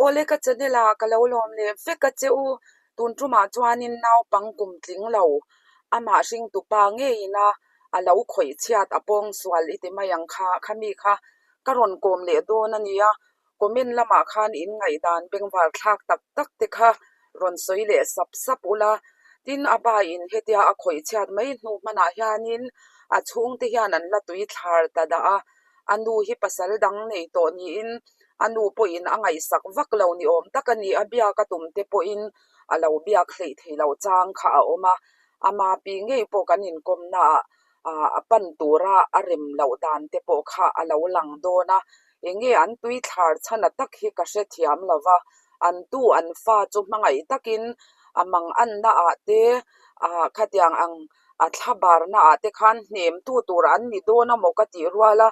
Awle ka channel ah ka lo lawm leh vek a che u, tun tumah chuanin naupang kum tling lo, amah hringtupa ngeina a lo khawih chhiat a pawng sual i ti mai ang kha, khami kha ka rawn kawm leh dawn a nia, Comment lamah khan in ngaihdan bengvar thlak tak tak te kha rawn sawi leh sap sap ula. Tin, a pa in hetia a khawih chhiat mai hnu hmanah hianin a chhungte hian an la tui thlar ta dah a, a nu hi pasal dang nei tawh niin a nu pawhin a ngaihsak vak lo ni awm tak a ni. A biak a tum te pawhin a lo biak hleih thei lo chang kha a awm a, ama pi ngei pawh kan inkawmnaah a pan tura a rem loh dan te pawh kha a lo lang dawn a, enge an tui thlar chhan a tak hi ka hrethiam lo va, an tu an fa chu hmangaih takin a mang anna ah te ah khatiang ang a thla barna ah te khan hnem tu tur an ni dawn a maw ka tih rual a,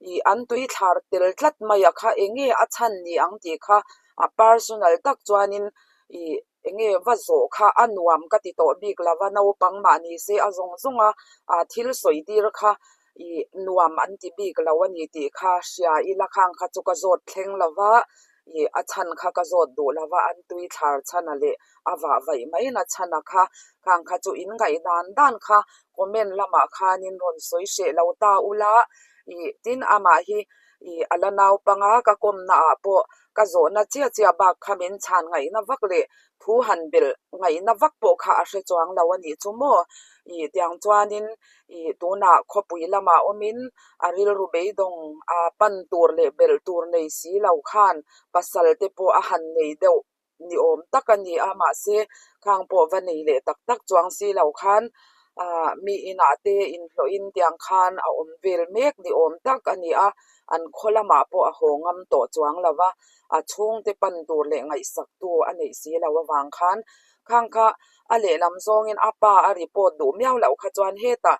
ih an tui thlar tel tlat mai a kha enge a chhan ni ang tih kha a personal tak chuanin ih Enge va zawh kha a nuam ka ti tawh bik lo va, naupang mah ni se a zawng zawng a, ah thil sawi tir kha ih nuam an ti bik lo a ni tih kha hria ila khang kha chu ka zawt thleng lo va, ih a chhan kha ka zawt duh lo va, an tui thlar chhana leh a vah vaih mai na chhana kha khang kha chu in ngaih dan dan kha comment lamah khanin rawn sawi hreh lo ta ula, ih tin amah hi Ih, a la naupang a, ka kawmna ah pawh ka zawhna chiah chiah bak kha min chhan ngaihna vak leh thu han belh ngaihna vak pawh kha a hre chuang lo a nih chu maw? Ih, tiang chuanin ih tunah khawpui lamah awmin a rilru beidawng a pan tur leh belh tur nei si lo khan pasal te pawh a han nei deuh ni awm tak a ni a, mahse khang pawh va nei leh tak tak chuang si lo khan ah mi inah te inhlawhin tiang khan a awm vel mek ni awm tak a ni a, an khaw lamah pawh a haw ngam tawh chuang lo va, a chhungte pan tur leh ngaihsak tu a neih si lo avang khan khang kha a lehlam zawngin a pa a report duh miau loh kha chuan hetah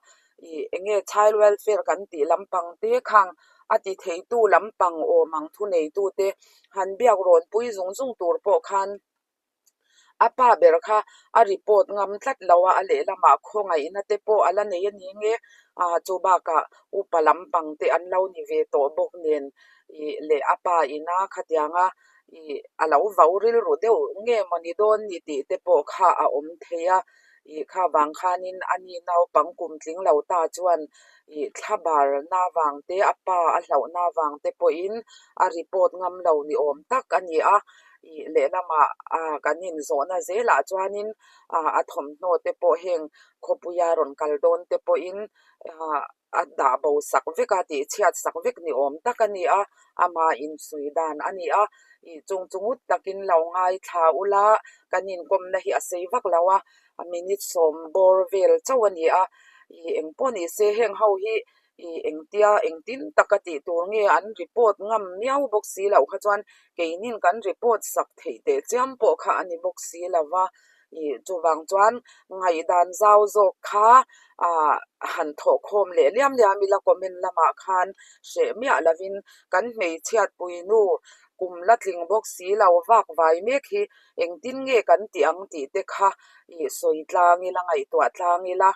ih eng nge child welfare kan tih lampang te khang a ti theitu lampang awm ang thuneitute han biak rawn pui zung zung tur pawh khan a pa ber kha a report ngam tlat lo a, a lehlamah khawngaihna te pawh a la nei a ni nge ah chu bakah upa lampang te an lo ni ve tawh bawk nen ih leh a pa ina khatianga ih a lo vau rilru deuh nge mawni dawn ni tih te pawh kha a awm thei a. Ih kha vang khanin a ni naupang kum tling lo ta chuan ih thla barna vang te a pa a hlauhna vang te pawhin a report ngam lo ni awm tak a ni a. Ih lehlamah ah kan inzawhna zelah chuanin ah a thawmhnaw te pawh heng khawpuia rawn kal dawn te pawhin ah a dah bo sak vek a tih chhiat sak vek ni awm tak a ni a, ama insawi dan a ni a, ih chung chu ngut takin lo ngaithla ula kan inkawmna hi a sei vak lo a, a minute sawm bawr vel chauh a ni a, ih engpawh ni se heng ho hi ih engtia engtin taka tih tur nge an report ngam miau bawk si loh kha chuan keinin kan report sak theih teh chiam pawh kha a ni bawk si lo va. Ih chuvang chuan ngaihdan zau zawk kha ah han thawhkhawm leh liam liam ila comment lamah khan hreh miah lovin kan hmeichhiat puinu kum la tling bawk si lo vak vai mek hi engtin nge kan tih ang tih te kha ih sawi tlang ila ngaihtuah tlang ila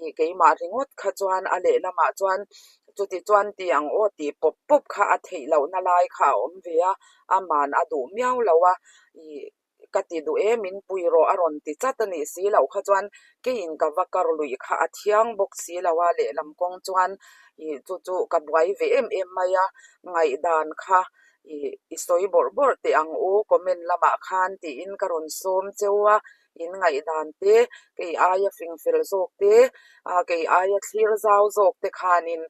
ih keimah ringawt kha chuan a lehlamah chuan chuti chuan tih ang aw tih pawp pawp kha a theih lohna lai kha a awm ve a, aman a duh miau lo a ih. Ka ti duh e, min pui rawh a rawn ti tlat a nih si loh kha chuan keiin ka va kar luih kha a thiang bawk si lo a, lehlam kawng chuan ih chu chu ka buai ve em em mai a, ngaihdan kha ih i sawi bawrh bawrh teh ang u comment lamah khan tiin ka rawn sawm cheu a, in ngaihdan te kei aia fing fel zawk te ah kei aia thlir zau zawk te khanin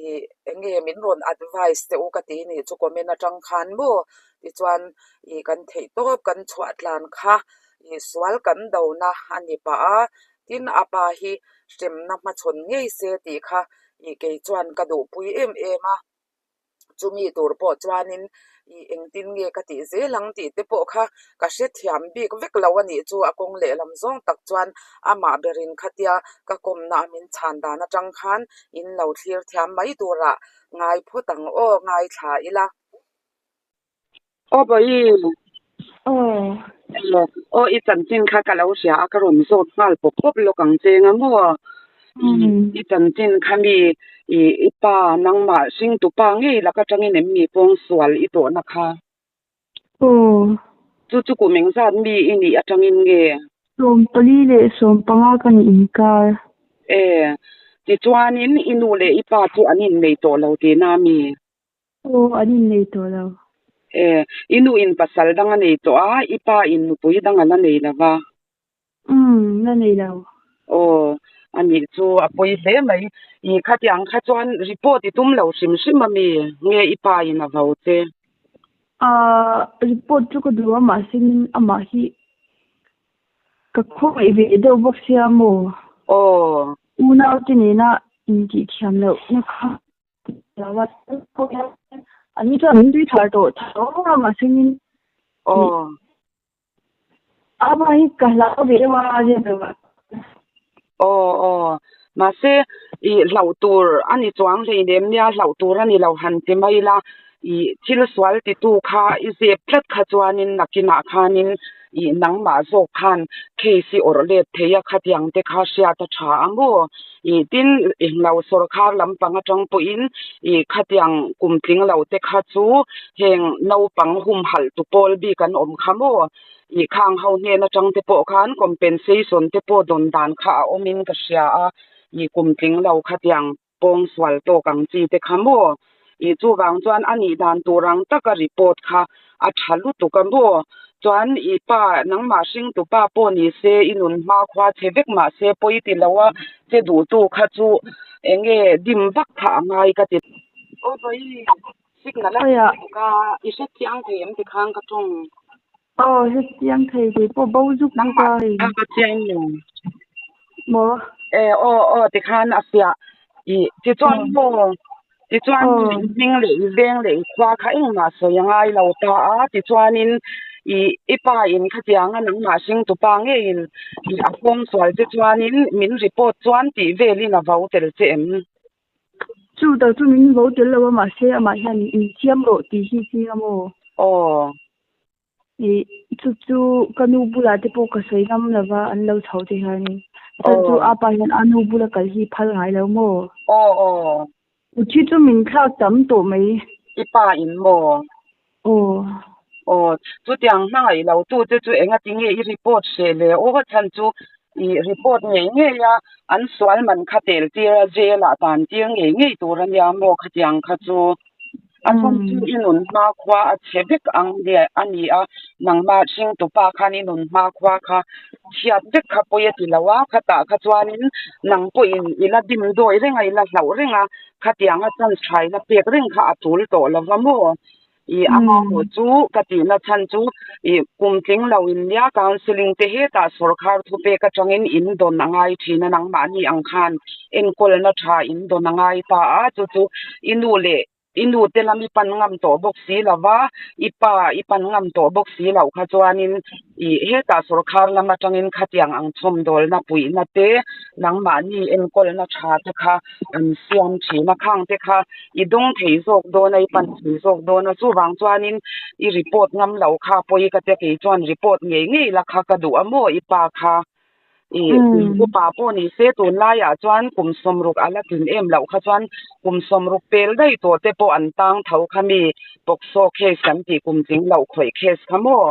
ih eng nge min rawn advice teh u ka ti nih chu comment atang khan maw tichuan ih kan theih tawp kan chhuah tlan kha ih sual kan do na a ni pah a tin a pa hi hremna hmachhawn ngei se tih kha ih kei chuan ka duhpui em em a chumi tur pawh chuanin ih engtin nge ka tih zel ang tih te pawh kha ka hrethiam bik vek lo a nih chu a kawng lehlam zawng tak chuan amah berin khatia ka kawmna a min chhan dan atang khan in lo thlir thiam mai turah ngai phawt ang aw ngaithla ila. Aw Bawihi. Aw. Emaw, aw i chanchin kha ka lo hria a, ka rawn zawt nghal pawp pawp lawk ang che nga maw? I chanchin kha mi i i pa nangmah hringtu pa ngei lak atangin em mi pawngsual i tawhna kha? Aw. Chu chu kum engzat mi i nih atangin nge? 14 leh 15 ka nih inkar. E, tichuanin i nu leh i pa chu an innei tawh lo tihna a mi? Aw, an innei tawh lo. E, i nu in pasal dang a nei tawh a, i pa in nupui dang a la nei lo va. Umm, la nei lo. Aw, a nih chu a pawi hle mai. I khatiang kha chuan report i tum lo hrim hrim a mi? Nge i pa in a vo che? Ahh, report chu ka duh a, mahse amah hi ka khawngaih ve deuh bawk sia maw? Aw. Unau te nena intihthiam lohna kha an ni chuan min tui thar tawh tho a, mahse Aw. Amah hi ka hlau ve deuh a zep lo a. Aw aw. Mahse i hlauh tur a ni chuang hleinem nia hlauh tur a ni lo han ti mai la, i thil sual titu kha i zep tlat kha chuanin nakinah khanin i nangmah zawk khan case i awrh let thei a khatiang te kha hriat a tha a maw? I tin englo sawrkhar lampang atang pawhin i khatiang kum tling lo te kha chu heng naupang humhalh tu pawl bik an awm kha maw? I khang ho hnen atang te pawh khan compensation te pawh dawn dan kha a awm in ka hria a, i kum tling lo khatiang pawng sual tawk ang chi te kha maw? I chuvang chuan a nih dan tur ang taka report kha a tha lutuk a maw? Chuan i pa nangmah hringtu pa pawh ni se i nun hma khua che vek mah se pawi ti lo a che duhtu kha chu eng nge dim vak kha a ngai ka ti. Aw vawi signal a Aia. tuk a, i hre chiang thei em tikhan ka tawng. Aw hre chiang thei kei pawh bo zuk zuk Nangmah a hei. kha ka chiang lo. Maw? E aw aw tikhan a fiah i tichuan Aw. maw tichuan Aw. i hming leh i veng leh i khua kha engmah sawi a ngai lo ta a tichuanin i i pa in khatianga nangmah hringtupa ngeiin i a kawng sual che chuanin min report chuan tih velin a vo tel che em? Chu tak chu min vo tel lo a mahse amah hian insiam rawh tih hi ching a maw? Aw. Ih chu chu ka nu bulah te pawh ka sawi ngam lo va an lo chho te hian chhan chu Aw. a pa hian a nu bula kal hi phal ngai lo maw? Aw aw. Thi chu min thlak tam tawh mai. I pa in maw? Aw. Aw chutiang hmangaih lo tu te chu engati nge i report hreh le aw chhan chu i report ngei ngei a an sual man kha tel tir a jail ah tan tir ngei ngei tur a nia maw khatiang kha chu. A chhan chu i nun hmakhua a chhe vek ang leh a ni a, nangmah hringtupa khan i nun hmakhua kha chhiat vek kha pawi a ti lo a, khatah kha chuanin nang pawhin i la dim dawi reng a, i la hlauh reng a, khatianga chance tha i la pek reng kha a tul tawh lo va maw? I amaherawh chu ka tihna chhan chu i kum tling lo in nia counselling te hetah sawrkhar thupek atangin in dawn a ngai thin a, nangmahni ang khan enkawlna tha in dawn a ngai ta a, chu chu i nu leh i nu te lam i pan ngam tawh bawk si lo va, i pa i pan ngam tawh bawk si loh kha chuanin ih hetah sawrkhar lam atangin khatiang ang chhawmdawlna puihna te nangmahni enkawlna tha te kha an siam thin a, khang te kha i dawng thei zawk dawn a, i pan thei zawk dawn a, chuvang chuanin i report ngam lo kha pawi ka tia kei chuan report ngei ngei la kha ka duh a maw i pa kha. I upa pawh ni se tunlaiah chuan kum 60 a la tlin em loh kha chuan kum 60 pel daih tawh te pawh an tang tho kha mi POCSO case kan tih kum tling loh khawih case kha maw?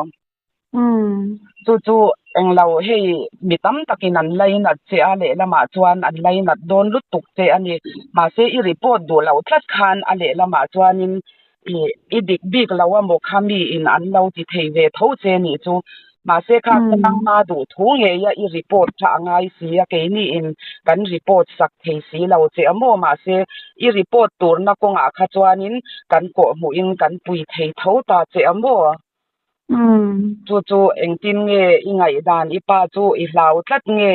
Chu chu englo hei mi tam takin an lainat che a lehlamah chuan an lainat dawn lutuk che a ni. Mahse i report duh loh tlat khan a lehlamah chuanin I dik bik lo a maw kha mi in an lo ti thei ve tho che nih chu. Mahse kha ka nangma duh thu ngei a i report kha a ngai si a keini in kan report sak thei si lo che a maw mahse i report turna kawngah kha chuanin kan kawhhmuh in kan pui thei tho ta che a maw. Chu chu engtin nge i ngaihdan i pa chu i hlau tlat nge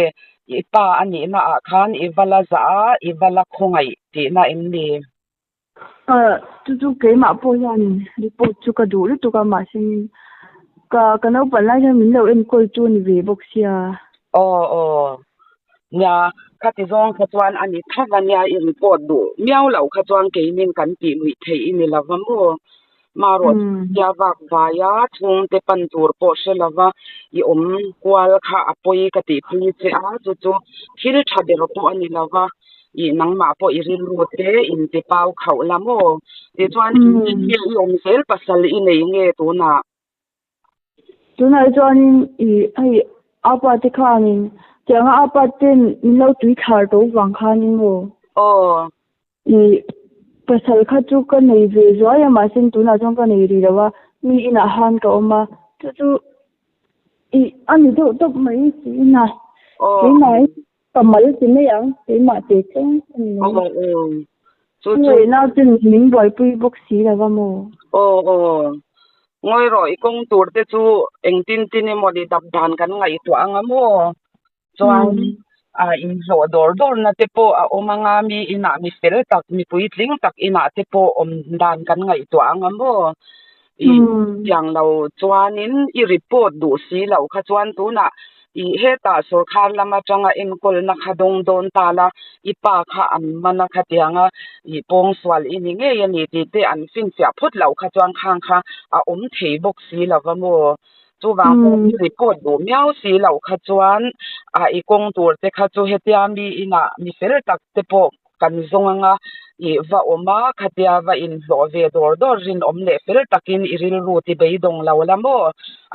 i pa a nihna ah khan i va la zah a i va la khawngaih tihna em ni? Chu chu keimah pawh hian report chu ka duh lutuk a mahse ka ka naupang lai hian min lo enkawl chu a ni ve bawk sia. Aw aw nia khati zawng kha chuan a ni tho va nia i report duh miau loh kha chuan keinin kan tih luih theih i ni lo va maw marawh tia vak vai a chhungte pan tur pawh hre lo va i awm kual kha a pawi ka tih pui che a chu chu thil tha ber pawh a ni lo va. Ih nangmah pawh i rilru te in ti pau khauh la maw? Tichuan engtin nge i awm zel pasal i nei nge tunah? Tunah chuanin ih hei apa te khanin tianga apa ten min lo tui thlar tawh vang khanin maw? Aw. Ih pasal kha chu ka nei ve zuai a mahse tunah chuan ka nei rih lo a, mi inah khan ka awm a, chu chu ih a ni deuh tawp mai tiin a keimah hi ka mal ti mai ang keimah te tlem a ni mai. Aw aw chu chu. Ngaihna chu min buaipui bawk si lo va maw? Aw aw ngawi rawh i kawng tur te chu engtin tin emaw ni dap dan kan ngaihtuah anga maw? Chuan a inhlawh dawr dawrna te pawh a awm anga mi inah mi fel tak mi puitling tak inah te pawh awm dan kan ngaihtuah anga maw? I tiang lo chuanin i report duh si lo kha chuan tunah i hetah sawrkhar lam atanga enkawlna kha dawng dawn ta la i pa kha an man a khatianga i pawngsual i ni ngei a ni tih te an finfiah phawt loh kha chuan khang kha a awm thei bawk si lo va maw? Chuvang pawh i report duh miau si loh kha chuan ah i kawng tur te kha chu hetia mi inah mi fel tak te pawh kan zawng anga i va awm a, khatia va inhlawh ve dawr dawr rinawm leh fel takin i rilru ti beidawng lo la maw?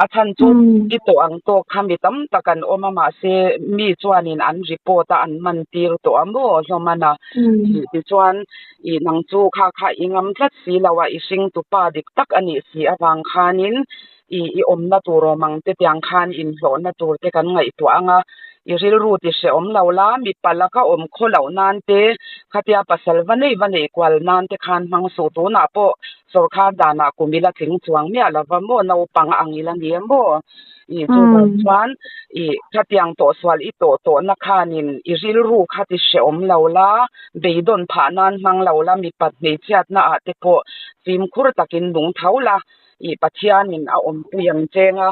A chhan chu i tawh ang tawk kha mi tam tak an awm a mahse mi chuanin an report a an man tir tawh a maw hlawm a na tichuan i nang chu kha kha i ngam tlat si lo a i hringtupa dik tak a nih si avang khanin I i awmna tur awm ang te tiang khan inhlawhna tur te kan ngaihtuah ang a, i rilru ti hrehawm lo la, mipa laka awm khaw loh nan te, khatia pasal va nei va nei kual nan te khan hmang suh. Tunah pawh sawrkhar danah kum ila tling chuang miah lo va maw, naupang ang ila ni em maw? I chuvang chuan i khatiang tawhsual i tawh tawhna khanin i rilru kha ti hrehawm lo la, beidawn phah nan hmang lo la, mipa hmeichhiatna ah te pawh fimkhur takin lung tho la. I Pathianin a awmpui ang cheng a,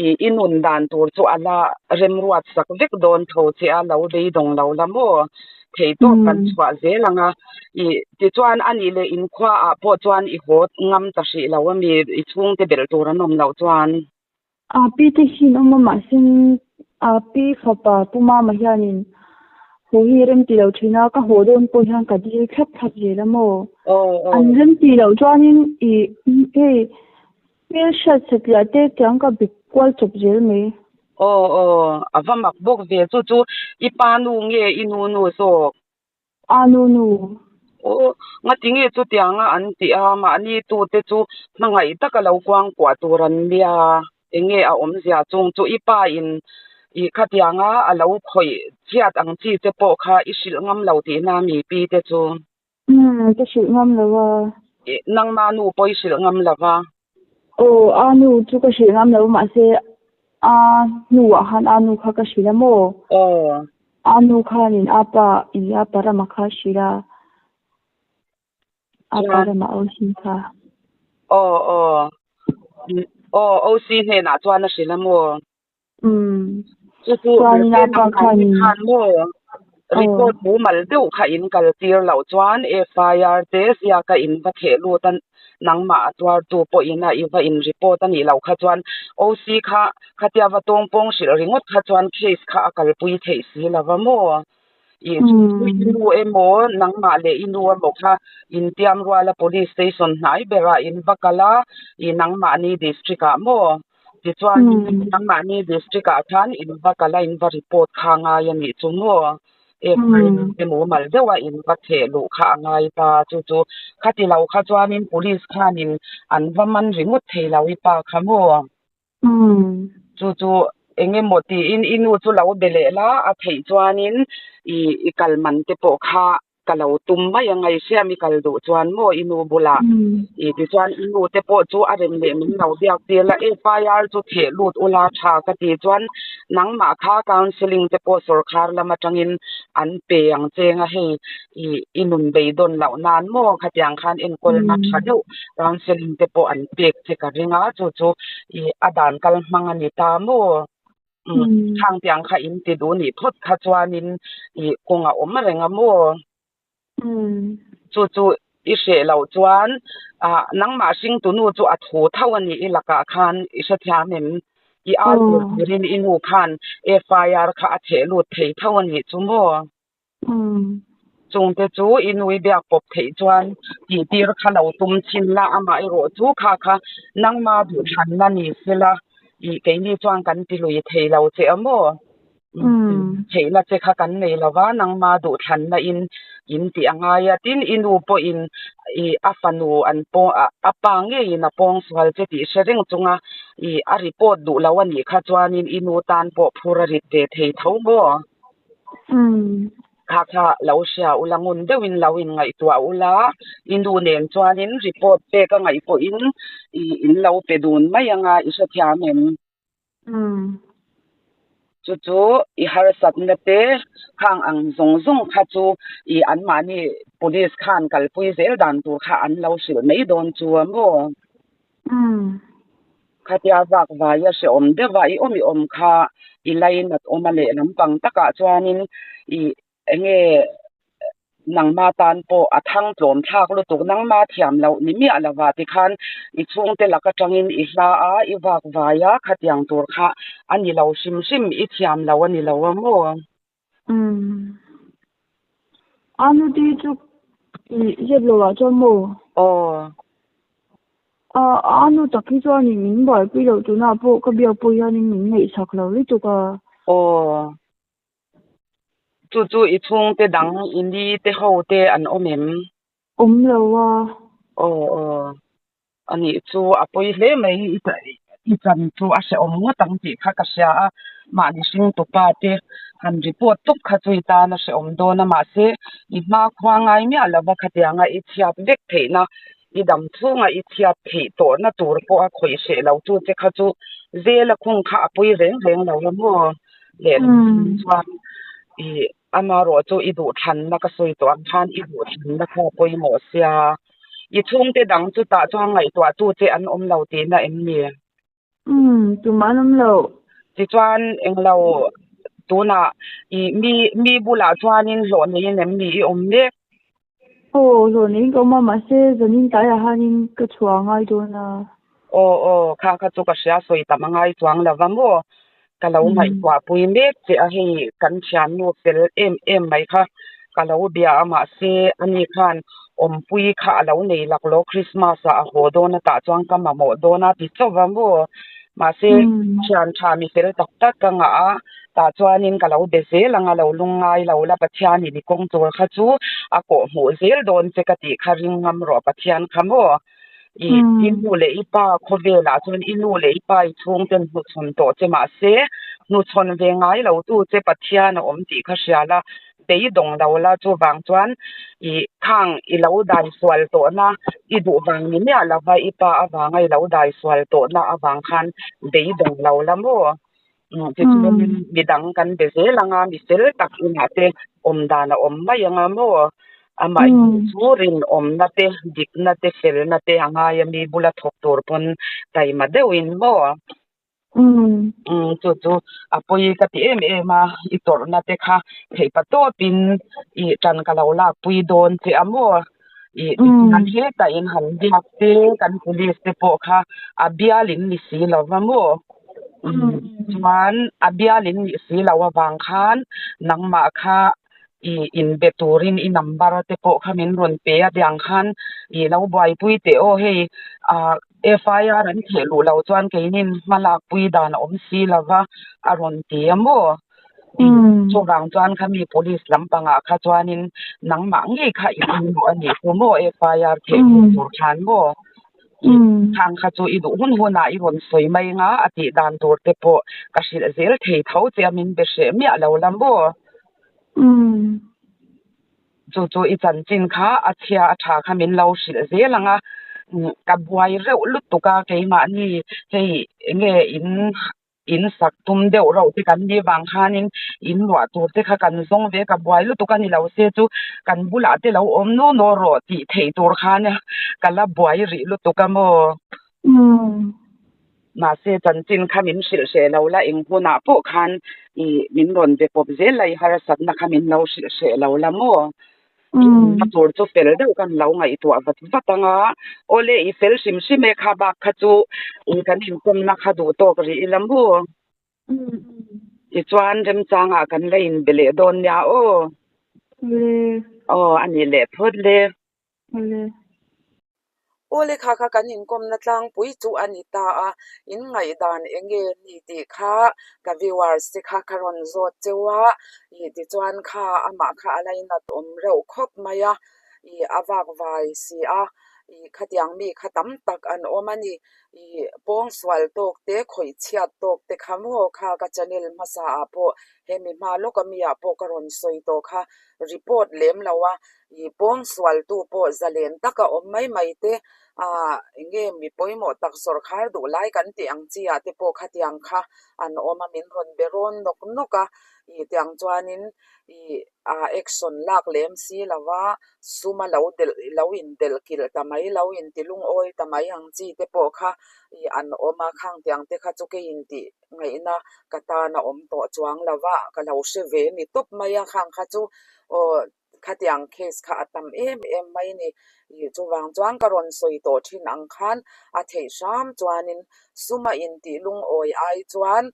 i i nun dan tur chu a la remruat sak vek dawn tho che a, lo beidawng lo la maw? Theihtawp kan chhuah zel ang a. I tichuan a nih leh inkhua ah pawh chuan i haw ngam ta hrih lo a mi, i chhungte belh tur an awm loh chuan. A pi te hian awm a mahse a pi fapa Pu Mama hianin haw hi rem ti lo thin a, ka haw dawn pawh hian ka dil thlap thlap zel a maw? An rem ti loh chuanin i hei hmel hriat satliah te tiang ka bik kual chawp zel mai. Aw aw, a va mak bawk ve chu chu i pa nu nge i nu nu zawk? A nu nu. Aw, ngatinge chutianga an tih a, mahni tute chu hmangaih taka lo kuang kuah tur an nia, enge a awmzia chung chu i pa in i khatianga a lo khawih chhiat ang chi che pawh kha i hrilh ngam lo tihna mi pi te chu. Umm, ka hrilh ngam lo a. Nangma nu pawh i hrilh ngam lo va. Aw, a nu chu ka hrilh ngam lo mahse a hnuah khan a nu kha ka hrilh a maw? Aw. A nu khanin a pa i a pa rama kha a hrilh a, a pa rama OC kha. Aw aw. Aw, OC hnenah chuan a hrilh a maw? Umm. Chu chu Chuanin a pa khanin. Khan maw report mumal deuh kha in kal tir loh chuan FIR te ziaka in va theh lut a nangmah a tuartu pawhin a i va in report a nih loh kha chuan OC kha khatia va tawngpawng hrilh ringawt kha chuan case kha a kalpui theih si lo va maw. I chu chu i nu emaw nangmah leh i nu emaw kha intiam ruala police station hnai berah in va kal a i nangmahni district ah maw. Tichuan, nangmahni district ah khan in va kal a, in va report kha a ngai a nih chu maw? Ek mumal deuh a in va theh luh kha a ngai ta. Chu chu khati lo kha chuanin police khanin an va man ringawt thei lo i pa kha maw? Chu chu eng emaw tiin i nu chu lo be leh la, a theih chuanin i kal man te pawh kha ka lo tum mai ang a, i hriam i kal duh chuan maw i nu bulah i tichuan i nu te pawh chu a rem leh min lo biak tir la, FIR chu theh lut ula tha ka ti chuan nangmah kha counselling te pawh sawrkhar lam atangin an pe ang cheng a, hei i i nun beidawn loh nan maw khatiang khan enkawlna tha deuh counselling te pawh an pek che ka ring a, chu chu i a dan kal hmang a ni ta maw. Khang tiang kha in ti duh nih phawt kha chuanin i kawng a awm reng a maw? Chu chu i hreh loh chuan ah nangmah hringtunu chu a thu tho a nih i lakah khan i hrethiam em? I ar tur turin i nu khan FIR kha a theh lut thei tho a nih chu maw? Chungte chu i nui biak pawp theih chuan tihtir kha lo tum thin la, amaherawh chu kha kha nangma duhthlanna ni sela. I keini chuan kan ti lui thei lo che a maw? Theihna che kha kan nei lo va, nangma duhthlanna in in tih a ngai a. Tin, i nu pawhin i a fanu an pawng a pa ngeiin a pawng sual che tih hre reng chunga i a report duh lo a nih kha chuanin i nu tan pawh phur a rit ve thei tho maw? Kha kha lo hria ula ngun deuhin lo in ngaihtuah ula, i nu nen chuanin report pek a ngaih pawhin i in lo pe dun mai anga i hrethiam em? Chu chu i harsatna te khang ang zawng zawng kha chu i anmahni police khan kalpui zel dan tur kha an lo hrilh mai dawn chu a maw? Khatia vak vaia hrehawm deuha i awm i awm kha i lainat awm a leh lampang takah chuanin i enge nangma tan pawh a thang tlawm thlak lutuk nangma thiam loh ni miah lova tikhan i chhungte lak atangin i hla a i vak vai a khatiang tur kha a ni lo hrim hrim i thiam lo a ni lo a maw? Umm. Anu te hi chu i zep lo ah chuan maw? Aw. A anu tak hi chuanin min buaipui loh tunah pawh ka biak pawh hianin min ngaihsak lo lutuk a. Aw. Chu chu i chhungte dang i ni te ho te an awm em? Awm lo a. Aw aw. A nih chu a pawi hle mai i chan chu a hrehawm ngawt ang tih kha ka hria a, mahni hringtupa te han report tawp kha chu i tan a hrehawm dawn a, mahse i hmakhua ngai miah lova khatianga i chhiat vek theihna i dam chhunga i chhiat theih tawhna tur pawha khawih hreh lo tu che kha chu zela khung kha a pawi reng reng lo a maw? Lehlam chuan i amarawh chu i duhthlanna ka sawi tawh ang khan i duhthlanna kha a pawimawh sia. I chhungte dang chu tah chuan ngaihtuah tu che an awm lo tihna em ni? Umm, tumah an awm lo. Tichuan englo tunah i mi mi bulah chuanin hlawh neiin em ni i awm mek? Aw, hlawh neiin ka awm a, mahse zanin tlaiah hianin ka chhuah a ngai dawn a. Aw aw, kha kha chu ka hria sawi tam a ngai chuang lo va maw? Ka lo ngaihtuah pui mek che a, hei kan thiannu fel em em mai kha ka lo bia a, mahse ani khan awmpui kha a lo nei laklawh Christmas ah a haw dawn a tah chuan ka mamawh dawn a ti chauh va maw? Mahse thian tha mi fel tak tak ka ngah a, tah chuanin ka lo be zel ang a, lo lung ngai lo la Pathianin i kawng tur kha chu a kawh hmuh zel dawn che ka tih kha ring ngam rawh Pathian kha maw? I i nu leh i pa khawvelah chuan i nu leh i pa i chhungten hnuchhawn tawh che mahse hnuchhawn ve ngai lo tu che Pathian a awm tih kha hria la, beidawng lo la chuvang chuan i khang i lo dai sual tawhna i duh vang ni miah lova i pa avanga i lo dai sual tawhna avang khan beidawng lo la maw? Tichuan midang kan be zel anga mi fel tak inah te awm dan a awm mai anga maw? Amah chu rinawmna te dikna te felna te a ngai a mi bula thawk tur pawn taima deuhin maw? Umm chu chu a pawi ka ti em em a, i tawrhna te kha theih pa tawpin i tan ka lo lakpui dawn che a maw? I tichuan hetah in han biak te kan police te pawh kha a bial in ni si lo va maw? Umm chuan a bial in nih si lo avang khan nangmah kha i inbe turin i number te pawh kha min rawn pe a tiang khan i lo buaipui teh aw hei ah FIR an theh luh loh chuan keinin hma lakpui dan a awm si lo va a rawn ti a maw? Chuvang chuan kha mi police lampangah kha chuanin nangmah ngei kha i pawimawh a nih chu maw FIR theh luh tur khan maw? Khang kha chu i duh hun hunah i rawn sawi mai anga a tih dan tur te pawh ka hrilh zel thei tho che a min be hreh miah lo la maw? Chu chu i chanchin kha a chhia a tha kha min lo hrilh zel ang a, ka buai reuh lutuk a keimahni hei enge in in sak tum deuh rauh te kan nih vang khanin in luah tur te kha kan zawng ve ka buai lutuk a ni lo se chu kan bulah te lo awm naw naw rawh tih theih tur khan ka la buai rih lutuk a maw? Mahse chanchin kha min hrilh hreh lo la eng hunah pawh khan i min rawn be pawp zel la i harsatna kha min lo hrilh hreh lo la maw? A tur chu fel deuh kan lo ngaihtuah vat vat ang a, awle i fel hrim hrim e kha bak kha chu i kan inkawmna kha duh tawk rih ila maw? Tichuan remchangah kan la inbe leh dawn nia aw. Aw a ni leh phawt le. Awle. Aw lekha kha kan inkawmna tlangpui chu a ni ta a, in ngaihdan eng nge ni tih kha ka viewers te kha ka rawn zawt cheu a, ih tichuan kha amah kha a lainat awm reuh khawp mai a, ih a vakvai si a, ih khatiang mi kha tam tak an awm a ni, ih pawngsual tawk te khawih chhiat tawk te kha maw kha ka channel hmasa ah pawh hemi hma lawk ami ah pawh ka rawn sawi tawh kha report lem lo a, ih pawngsualtu pawh zalen taka awm mai mai te ah eng nge mi pawimawh tak sawrkhar duh lai kan tih ang chi ah te pawh khatiang kha an awm a min rawn be rawn nawk nawk a ih tiang chuanin ih ah action lak lem si lo va sum a lo delh lo in delh kilh ta mai lo in ti lungawi ta mai ang chi te pawh kha ih an awm a khang tiang te kha chu kei in tih ngaihna ka tan a awm tawh chuang lo va ka lo hre ve ni tawp mai a khang kha chu aw khatiang case kha a tam em em mai a ni. Ih chuvang chuan ka rawn sawi tawh thin ang khan a theih hram chuanin suma intih lungawi ai chuan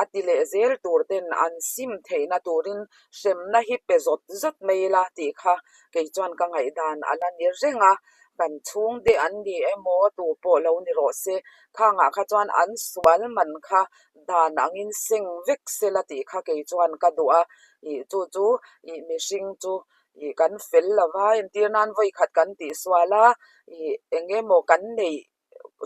a ti leh zel tur ten an sim theihna turin hremna hi pe zawt zawt mai ila tih kha kei chuan ka ngaihdan a la ni reng a. Kan chhungte an ni emaw tu pawh lo ni rawh se, khangah kha chuan an sual man kha dan angin seng vek sela tih kha kei chuan ka duh a, ih chu chu ih mihring chu ih kan fel lo va, entir nan vawikhat kan tihsual a, ih eng emaw kan neih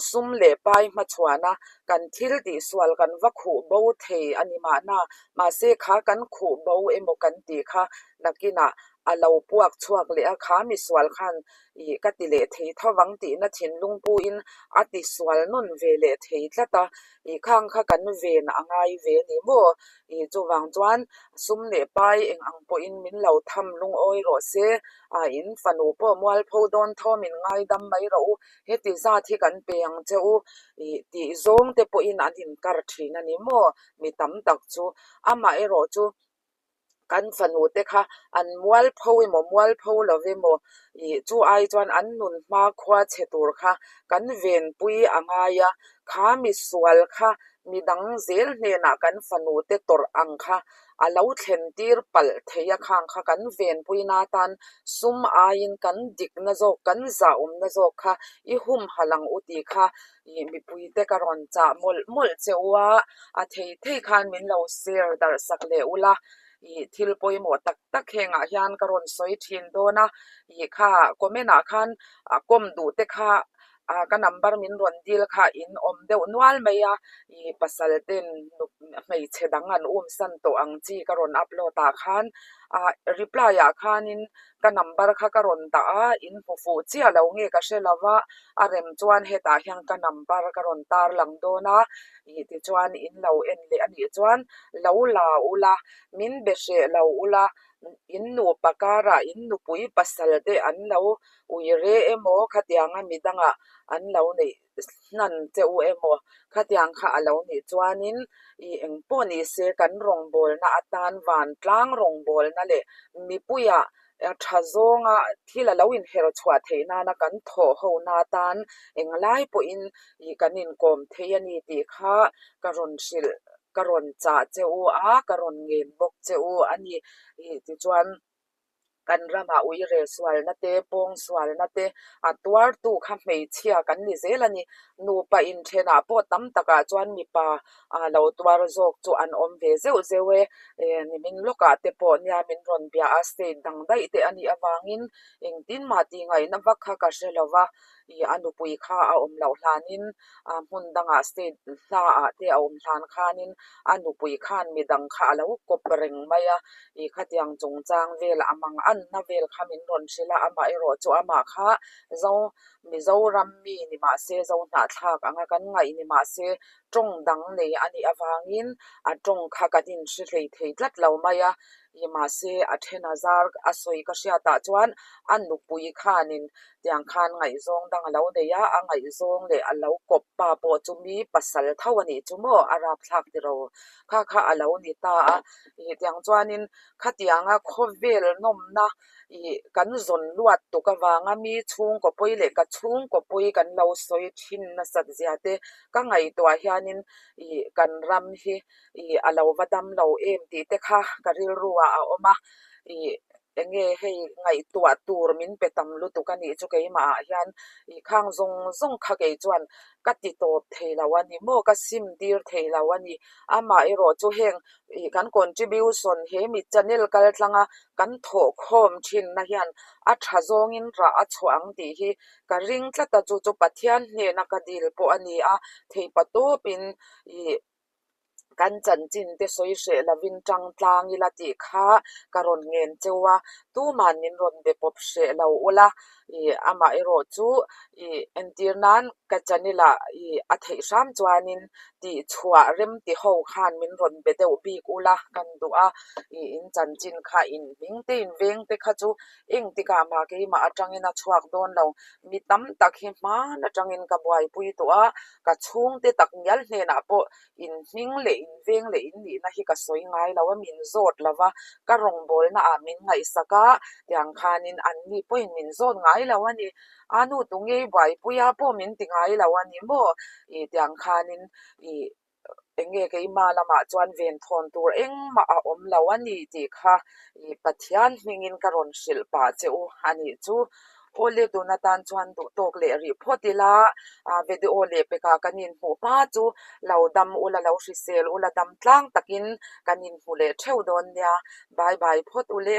sum leh pai hmachhuan a, kan thil tihsual kan va khuh bo thei a ni mahna, mahse kha kan khuh bo emaw kan tih kha nakinah a lo puak chhuak leh a, kha misual khan ih ka ti leh thei tho vang tihna thinlung puin a tisual nawn ve leh thei tlat a, ih khang kha kan ven a ngai ve a ni maw? Ih chuvang chuan sum leh pai eng ang pawhin min lo tham lungawi rawh se, ah in fanu pawh mualpho dawn tho min ngaidam mai rawh u, heti zat hi kan pe ang che u ih tih zawng te pawhin an inkar thin a ni maw? Mi tam tak chu amaherawh chu kan fanu te kha an mualpho emaw mualpho lo emaw ih chu ai chuan an nun hma khua chhe tur kha kan venpui a ngai a, kha misual kha midang zel hnenah kan fanu te tawrh ang kha a lo thlen tir palh thei a khang kha kan venpuina atan sum aiin kan dikna zawk kan zahawmna zawk kha i humhalh ang u tih kha ih mipuite ka rawn chah mawlh mawlh che u a, a thei thei khan min lo share darh sak leh ula, ih thil pawimawh tak tak hengah hian ka rawn sawi thin dawn a, ih kha comment ah khan a kawm duh te kha ah ka number min rawn dil kha in awm deuh nual mai a, ih pasal ten hmeichhe dang an um san tawh ang chi ka rawn upload ah khan ah reply ah khanin Ka number kha ka rawn dah a, in hmu fuh chiah lo nge ka hre lo va, a rem chuan hetah hian ka number ka rawn tar lang dawn a, ih tichuan in lo en leh a nih chuan lo la ula, min be hreh lo ula, in nupa karah in nupui pasal te an lo ui re emaw khatianga midangah an lo neih hnan che u emaw khatiang kha a lo nih chuanin ih eng pawh ni se kan rawngbawlna atan vantlang rawngbawlna leh mipuiah tha zawnga thil a lo inher chhuah theih nana kan thawh ho na atan englai pawhin ih kan inkawm thei a ni tih kha ka rawn hrilh ka rawn chah che u a ka rawn ngen bawk che u a ni ih tichuan. Kan ramah uire sualna te, pawng sualna te a tuartu kha hmeichhia kan ni zel a ni. Nupa inthenah pawh tam takah chuan mipa lo tuar zawk chu an awm ve zeuh zeuh e. Nimin lawkah te pawh nia min rawn bia a, state dang daih te a nih avangin engtin mah tih ngaihna vak kha ka hre lo va. Ih a nupui kha a awm loh hlanin hmun dangah state hlaah te a awm hlan khanin a nupui khan midang kha a lo kawp reng mai a, ih khatiang chungchang vel a mang anna vel kha min rawn hrilh a, amaherawh chu amah kha Zo Mizoram mi ni mahse Zohnahthlak anga kan ngaih ni mahse tawng dang nei a nih avangin a tawng kha kan inhre hlei thei tlat lo mai a, ih mahse a then a zar a sawi ka hriatah chuan a nupui khanin tiang khan ngaihzawng dang a lo nei a, a ngaihzawng leh a lo kawp pa pawh chu mi pasal tho a nih chu maw a rapthlak tiro kha kha a lo ni ta a, ih tiang chuanin khatianga khawvel nawmna ih kan zawn luat tuk avanga mi chhungkaw pawi leh ka chhungkaw pawi kan lo sawi thin nasat zia te ka ngaihtuah hianin ih kan ram hi ih a lo va dam lo em tih te kha ka rilru ah a awm a ih. Enge hei ngaihtuah tur min pe tam lutuk a nih chu keimah ah hian ih khang zawng zawng kha kei chuan ka ti tawp thei lo a ni maw ka sim tir thei lo a ni. Amah erawh chu heng ih kan contribution he mi channel kal tlanga kan thawh khawm thinna hian a tha zawngin rah a chhuah ang tih hi ka ring tlat a chu chu Pathian hnena ka dil pawh a ni a theipa tawpin ih Kan chanchin te sawi hreh lovin tang tlang ila tih kha ka rawn ngen cheu a, tuman min rawn be pawp hreh lo ula, ih amah erawh chu ih entir nan ka channel ah ih a theih hram chuanin tih chhuah rem ti ho khan min rawn be deuh bik ula kan duh a, ih in chanchin kha in hming te in veng te kha chu engtikah mah keimah atangin a chhuak dawn lo, mi tam tak hi hman atangin ka buaipui tawh a, ka chhungte tak ngial hnenah pawh in hming leh in veng leh in nihna hi ka sawi ngai lo a, min zawt lo va, ka rawngbawlna ah min ngaihsak a, tiang khanin an ni pawhin min zawt ngai lo a ni, a nu tu ngei buaipui a pawh min ti ngai lo a ni maw? Ih tiang khanin ih eng nge keimah lamah chuan venthawn tur engmah a awm lo a ni tih kha ih Pathian hmingin ka rawn hrilh pah che u a nih chu. Awle tun atan chuan duh tawk leh rih phawt ila, video leh pekah kan inhmuh hma chu lo dam ula, lo hrisel ula, dam tlang takin kan inhmu leh theuh dawn nia. Bye bye phawt ule.